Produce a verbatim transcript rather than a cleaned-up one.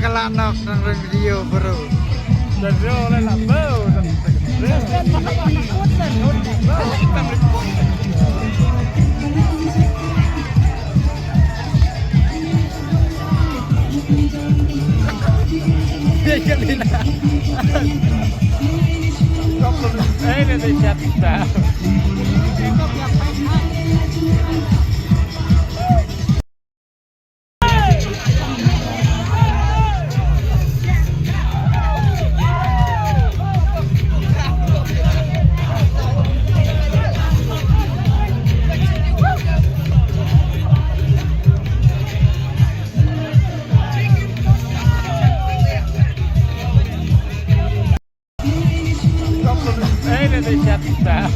Ka la nok nang rung video bro. Dah bro lah lah bro. Eh, dia dah siap dah. Eh, dia dah siap dah.